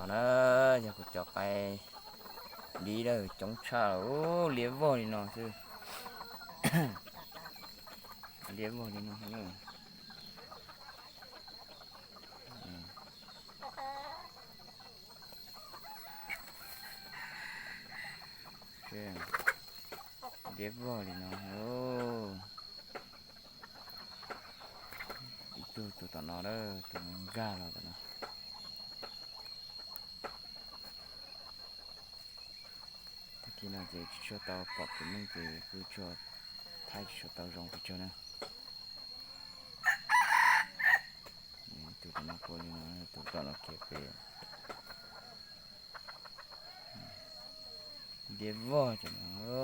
Na, yog kuv cov qaib dib lawm coob tshaj, liab vog li no xwb. Liab vog li no. Liab vog li no. Ib tug tus tom no, tus nkag los tom no. Tag kis no ces tsis tshua tau pom kev neeg ces kuj tsuas thaij tsis tshua tau zoo pes tsawg na. Tus tom no qua li no, tus tom no kiag pem. Liab vog cov no.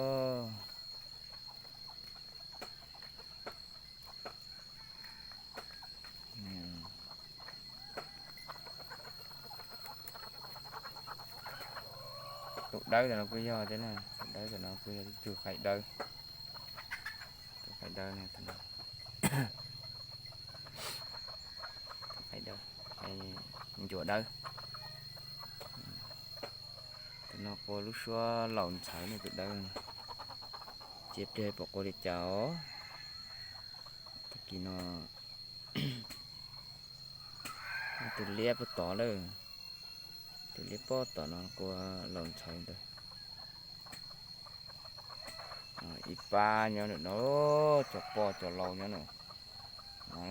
Tus dawb tom no kuj yog thiab na, tus dawb tom no kuj yog ib tug qaib dawb. Tus qaib dawb no, tus qaib dawb, qaib ncuav dawb. Tus no qua lub suab laus ntxhawv ne, tus dawb. Cia pliag pom qua li cas os. Tag kis no tus liab puag tod lawm, tus liab puag tod no qua laus ntxhawv ntawd. Ib pab nyob ntawm no, cov pog cov laus nyob ntawm no.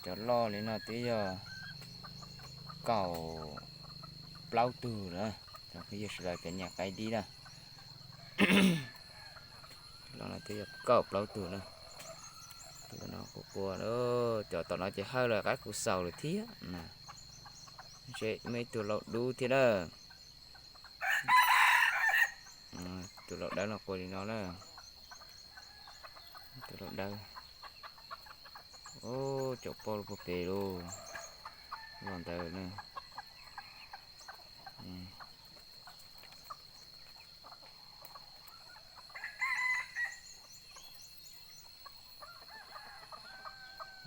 Cov loj li no twb yog kaum plaub tug na, cov phooj ywg sawv daws cov nyiam qaib dib na. Cov loj no twb yog kaum plaub tug na. Tus no kuj qua, cov tom no ces hawj lawm, qaib kuv xaus lawm thiab na. Ntshe muaj ib tug laus dub thiab na. Tus laus dawb no qua li no na. Tus laus dawb. Ub, cov pog los puag pem lauj, los ntawd na.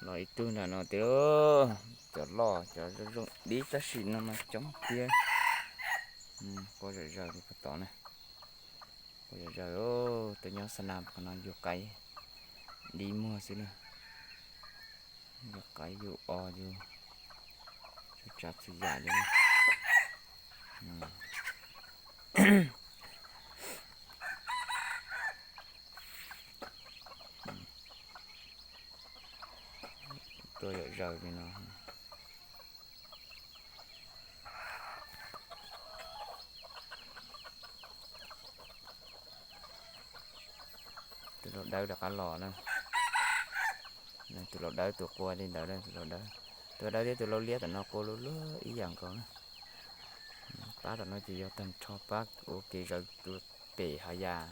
Los ib tug nram no tiag, cov loj cov zoo zoo dib tab sis no mas coob tiag. Qua zom zaws li puag tod na, qua zom zaws. Tuaj nyob xa nas qhov no yug qaib dib muag xwb na, yug qaib yug os yug txhua tsav txhua yam li. Tuaj zom zaws li no. Tus laus dawb rov qab los na. Tus laus dawb tus qua li ntawd, tus laus dawb, tus laus dawb thiab tus laus liab tom no qua luaj luaj ib yam nkaus na. Pab tom no ces yog tag nrho pab ua kev zaws tus pem hav yas.